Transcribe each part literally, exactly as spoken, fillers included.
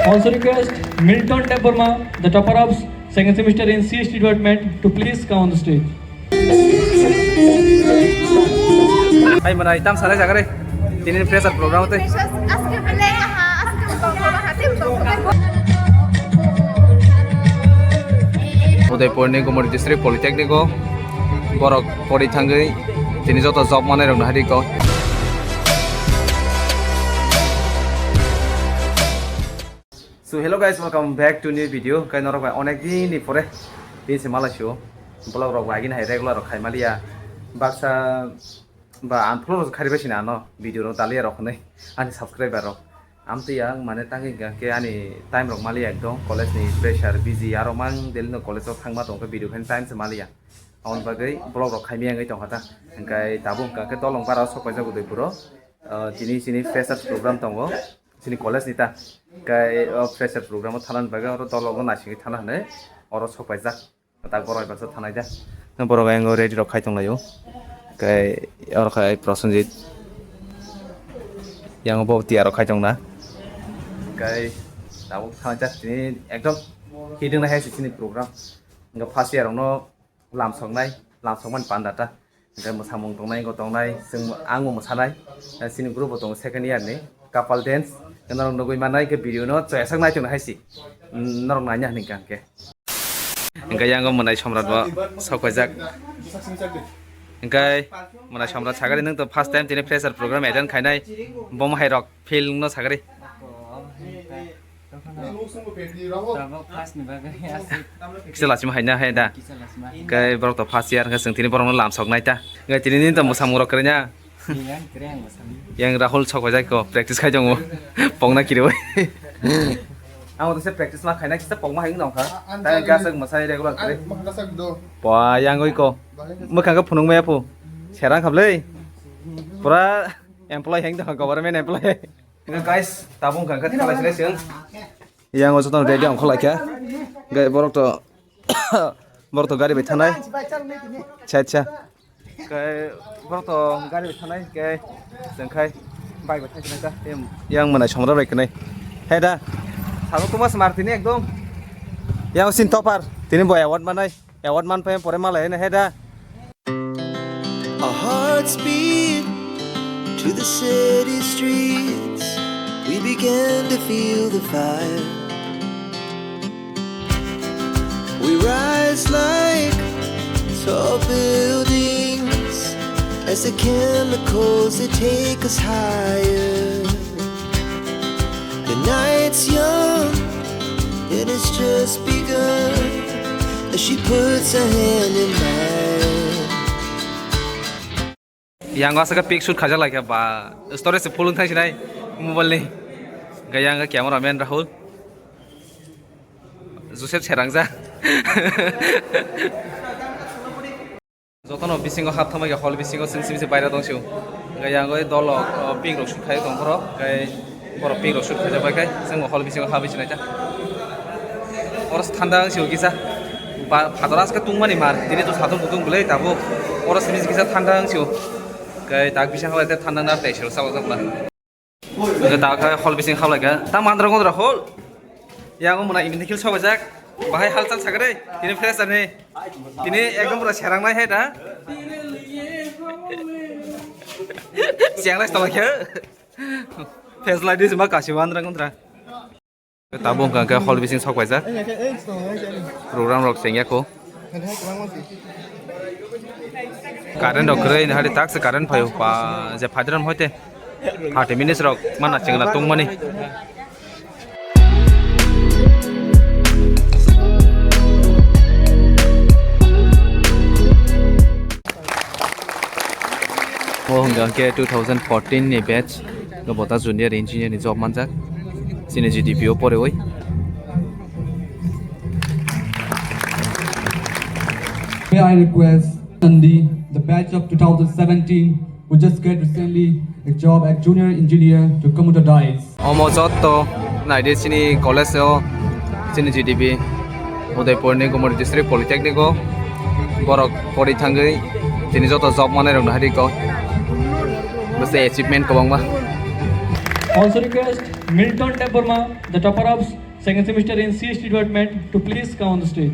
Also request Milton Debbarma, the topper of second semester in C S T department, to please come on the stage. Hai manai tam salai jagare. Tini fresher program te. Udaipur ni Gomati District Polytechnic o borok pori thangwi tini joto job manai rok no hari ko. So hello guys, welcome back to new video. Kai norok bai onek din ni pore tin se malai sio. Vlog rok bai gini hai regular rok khai maliya. Baksa ba unfollow rok khai bai sina ano video rok daliya rok hwnwi ani subscriber rok. Amtwi ang mane tangwi hingka khe ani time rok maliya ekdom college ni pressure busy aro mang daily no college o thangma tongkhe video khaini time se maliya. Aboni bagwi vlog rok khai miyangwi tongkha ta. Hingkai tabuk hingka khe Dolong para o sok paijak Udaipur o. Ah, tini chini freshers program tongo. Chini college ni ta. Kai o fresher program o thana ni bagwi oro dol logo naisingwi thana hinwi oro sok paijak. Tak borok bai baksa thanai da. Borok ayang o ready rok khai tong lai o. Kai oro khai Prosenjit. Yang bo tiya rok khai tong na. Kai tabuk thanai da tini ekdom hiding na hai si chini program. Nga first year rok no lamsoknai, lamsokmani panda ta. Hingke mwsamung tongnai, wngkha tongnai, chwng, ang bo mwsanai. Chini group bo tongo second year ni couple dance. Norok nugwi mannai khe video no choyasak nai tongna hai si. Norok naina hwnwi hwnkha hwnkhe. Hingke yang o Mwnai Somrat bo sok paijak. Hingke Mwnai Somrat sagari nwng to first time tini fresher program attend khainai. Bo hai rok feel no sagari. Tabuk first ni bagwi aswk. Kisa lachima hai na hai da. Kisa lachima. Kai borok to first year hwnkhe chwng tini borok no lamsok nai ta. Kai tini ni to mwsamung rok kwrwnya. Yang kwrwng mwsamung. Yang Rahul sok paijak ko practice khai tongo. Pokna kiriwi. Ang to se practice ma khaina kisa pokma hai nong kha. Tai gaswk mwsai regular kwrwi. Pwa yang oi ko. Mwkhang khe phunuk maya phu. Serang khablei. Pura employee heng dong government employee. Hingke guys, tabuk hingka khe thalai sinai chwng. Yang o joto ready ongkhor laikha. Hingke borok to, borok to gari bai thanai. Cha cha. Hingke borok to gari bai thanai hingke chwng khai bike bai thang sinai ta. Yang Mwnai Somrat bai kwnai. He da. Sabo kuma smart tini ekdom. Yang sin topper. Tini bo award manai. Award man phai pore malai ne he da. Our hearts beat to the city streets. We begin to feel the fire. We rise like tall buildings as the chemicals, they take us higher. The night's young and it's just begun as she puts her hand in mine. Yang aswk pic shoot khaijak laikha ba, storage se full wngthang sinai mobile ni. Hingke yang camera man Rahul, Joseph Serangja. Jotono bisingo hap thangbai khe hall bisingo chwng simi se baira tong sio. Hingke yang oi dolo, o, pink rok shoot khai tong phoro, hingke borok pink rok shoot khaijak bai khai chwng hall bisingo habwi sinai ta. Oro thanda wng sio kisa. Ba, phator aske tungmani mar, tini to satung kutung bwlai tabuk. Oro simi kisa thanda wng sio. Hingke tak bising halai te thanda na tei sero sabo jokna. Hingke ta khe hall bising hablai kha. Ta mandra gondra hall. Yang o mwnai imni khil sobaijak. Bahai halchal sagre. Tini fresh ani. Tini ekdom pura serang nai hai da. Siang lai stolai khe. Face lai dis ma kasi mandra gondra. Tabuk hingka khe hall bising sok paijak. Program rok chengya kho. Current rok kwrwi, nahari tak se current phaio, pa je phaidram hoite thirty minutes rok mana chengla tongmani. O hwnka khe two thousand fourteen ni batch, no bota junior engineer ni job manjak. Chini G D P o pore oi. May I request Nandi, the batch of two thousand seventeen, who just get recently a job as junior engineer, to come to the dais. Omo jotto naidi chini college o, chini G D P, Udaipur ni Gomati District Polytechnic o borok pori thangwi tini joto job manai rok no hari ko. Bwsai achievement kwbangma. Also request Milton Debbarma, the topper of second semester in C S T department, to please come on the stage.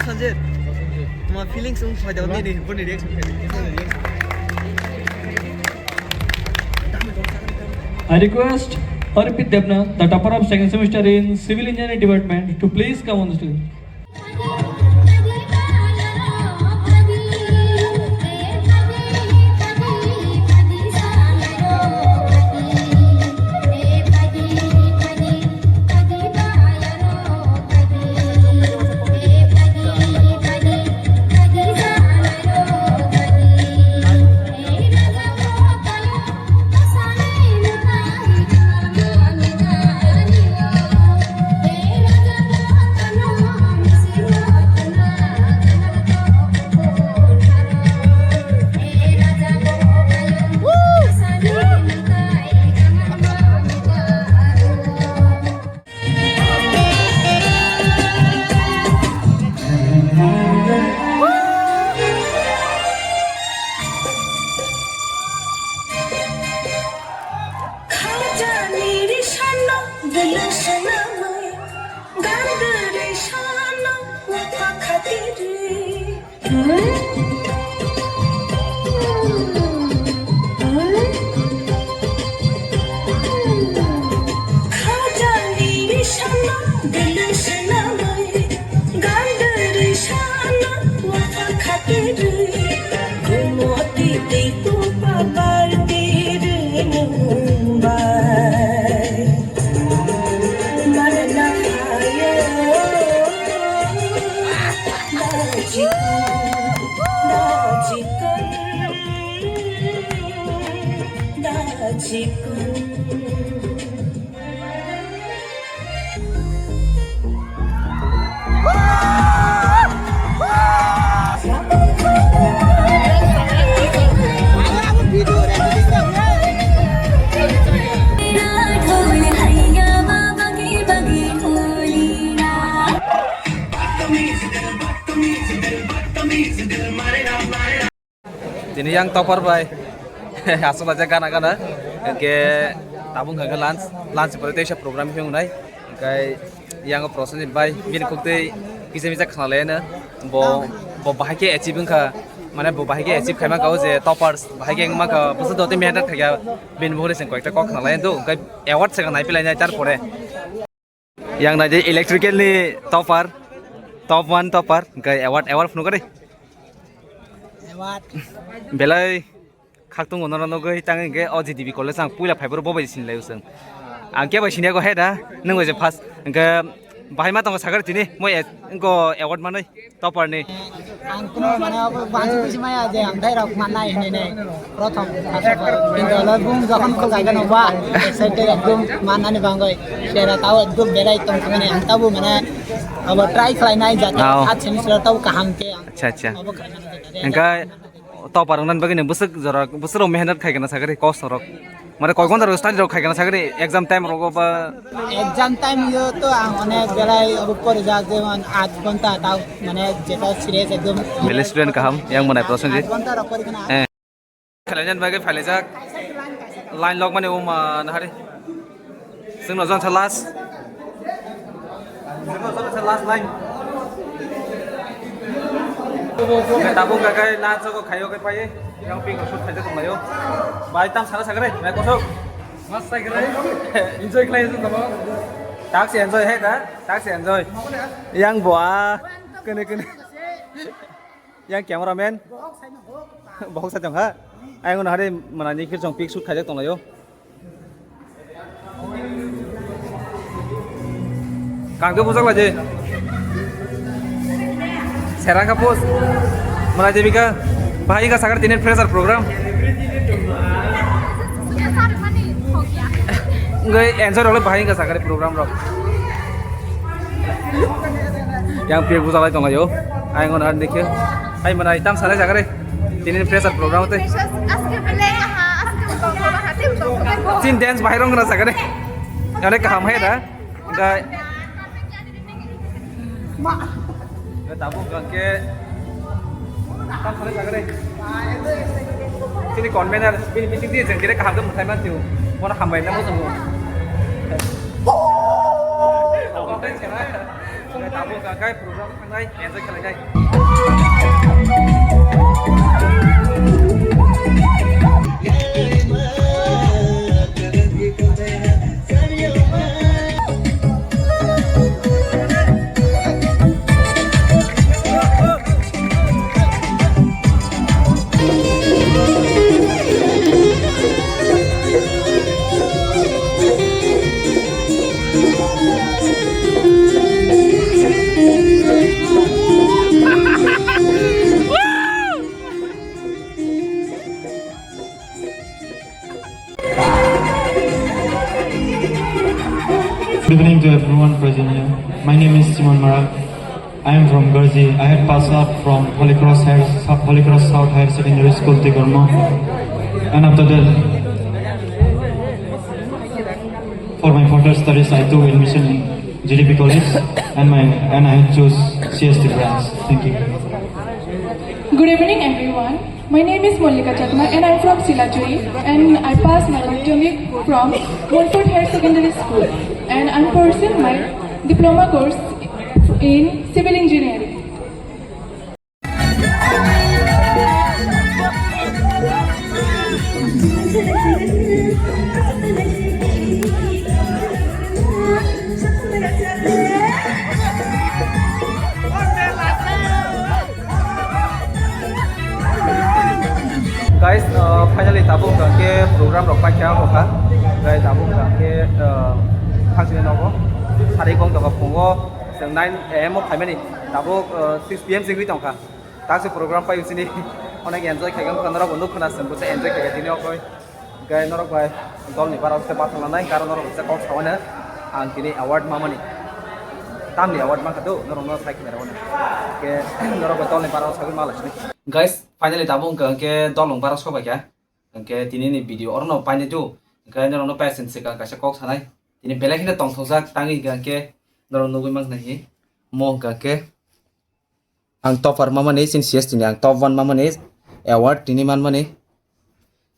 Sanjit, tuma feelings wng phai da, bini, bini reaction phai da. I request Arpit Debnath, the topper of second semester in Civil Engineering Department, to please come on the stage. Tini yang topper bai aswk laijak gana gana, hwnkhe tabuk hwnkhe lunch, lunch pore teisa program khe wngnai, hwnkhe yang Prosenjit bai bini kok twi kisa misa khna lai no, bo, bo bahai khe achieve wngkha, mane bo bahai khe achieve khai mankha o je toppers bahai khe wng mankha, bwswk doti mehnat khaikha, bini bukhuk se koyekta kok khna lai do, hwnkhe award se nai pelainai tar pore. Yang nai di electrical ni topper, top one topper, hwnkhe award, award phunuk kari. Award. Belai khaktung ono nugwi tang hwnkhe o G D B college ang puila phai boro bobai sin lai usung. Ang kebo siniya ko he da, nung bai je first, hwnkhe bahai ma tongo sakari tini, mo e-, go award manwi. Topper ni. Ang kuno mane abo bansi kusi maya je ang dai rok mannai hinwi nai. Prothom, first of all. Kintu alo bung jokhon khol kaiga no ba, excited ekdom mannani bangoi. Sera tao ekdom berai tong thangani ang tabo mane abo try khlai nai jate. Oh. Third semester tabo kaham khe ang. Acha, acha. Abo khlai nai jate. Hwnkhe topper wngna bagwi nw bwswk jora, bwswk rok mehnat khai kana sakari, kosto rok. Mane koi ghonta rok study rok khai kana sakari, exam time rogo ba? Exam time yo to ang onek belai obo porijak, jemon aat ghonta tao, mane jeta serious ekdom. Belai student kaham, yang mwnai Prosenjit. Aat ghonta rok pori khna. Eh. Khlainani bagwi phailaijak. Line lok mani wngma nahari. Chwngno jongsa last. Chwngno jongsa last line. Tabuk gagai na chogo khayo khe phaiwi. Yang pink shoot khaijak tonglaio. Bai tam sana sagre, nai kosok. Mas sagre. Enjoy khlai jong tamo. Taksi enjoy he da, taksi enjoy. Yang boa. Kene kene. Yang cameraman. Bohok sa tong ha. Ayang no hari manani khe chong pic shoot khaijak tonglaio. Kangke bujak laje. Serang ka post. Mana jebika. Bahai ka sakar tinin fresher program. Ngai enjoy role bahai ka sakar program rok. Yang pir bujak lai tonglaio. Ayang no hari nikhe. Hai mana itam salai sakare. Tinin fresher program te. Freshers, aske bele, aha, aske bele, aha, tim to. Chin dance bahai rong na sakare. Ane kaham hai da. Ga. Tabuk hwnkhe tam sanai sagre. Chini convener bini bising di jeng direct kaham khe mwthai man tio. Bono hambai na mo chwngo. Tabuk hwnkhe program thangnai, enjoy khlainai. Good evening to everyone present here. My name is Simon Marak. I am from Garji. I had passed out from Holy Cross Higher, Holy Cross South Higher Secondary School, Tigormo. And after that, for my further studies, I took admission in G D P College, and my, and I chose C S T branch. Thank you. Good evening, everyone. My name is Mallika Chakma and I'm from Silachuri and I passed my madhyamik from Monfort Higher Secondary School and I'm pursuing my diploma course in civil engineering. Guys, uh, finally tabuk hwnkha khe program rok paikha wngkha. Guys, tabuk hwnkha khe, uh, thangchini nogo sari kong doga phungo chwng nine A M o phaimani, tabuk, uh, six P M singwi tongkha. Takse program pai usini onek enjoy khaikha, wngkha norok bo nuk khna chwng bwsa enjoy khaikha tini okoi. Hwnkhe norok bai dolni bara se bathang lanai, karon norok se kok sawana ang tini award mamani. Tamni award mankha do, norok no sai khna rwani. Hwnkhe norok bai dolni bara sagwi malaisini. Guys, finally tabuk hwnkha hwnkhe dolni bara sobaikha. Hwnkhe tini ni video orono painai do. Hwnkhe norok no paising swkang kaisa kok sanai. Tini belai kheno tongthokjak tangwi hwnkha hwnkhe norok nugwi mankha hi. Mo hwnkha hwnkhe ang topper mamani, chini C S T ni ang top one mamani award tini manmani.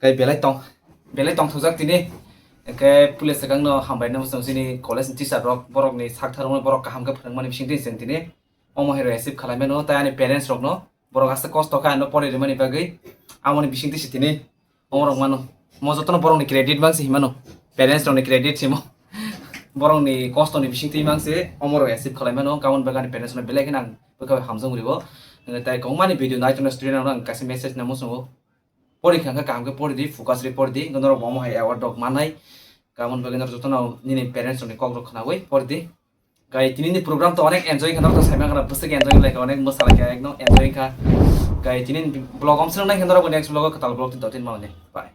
Kai belai tong, belai tongthokjak tini. Kai pule swkang no hambai no chwng chini college ni teacher rok, borok ni sak thar rok no borok kaham khe phwrwng mani bising twi chwng tini omo hai rok achieve khalai mano, tai ani parents rok no borok aswk kosto khe ano pori rwmani bagwi, amoni bising twi se tini. Omorok mano. Mo jotono borokni credit mangsi himano. Parents rokni credit simo. Borokni kostoni bisingtwi mangsi omorok achieve khalai mano. Kamon bagani parents rok belai kheno ang bwkha bai hamjak uribo. Tai kongmani video nai tongna student rokno ang kaisa message namo chwngo. Pori kha khe kaham khe pori di, focus ri pori di. Norok bo omo hai award rok mannai. Kamon bagwi norok jotono nini parents rokni kok rok khnawi pori di. Gai tini ni program to onek enjoy kha, norok to saimang kha, bwswk enjoy lai kha, onek mwsa lai kha, ekdom enjoy kha. Gai tini ni vlog om swnam nai kha, norok next vlog o kwtal vlog tin to tin mani. Bye.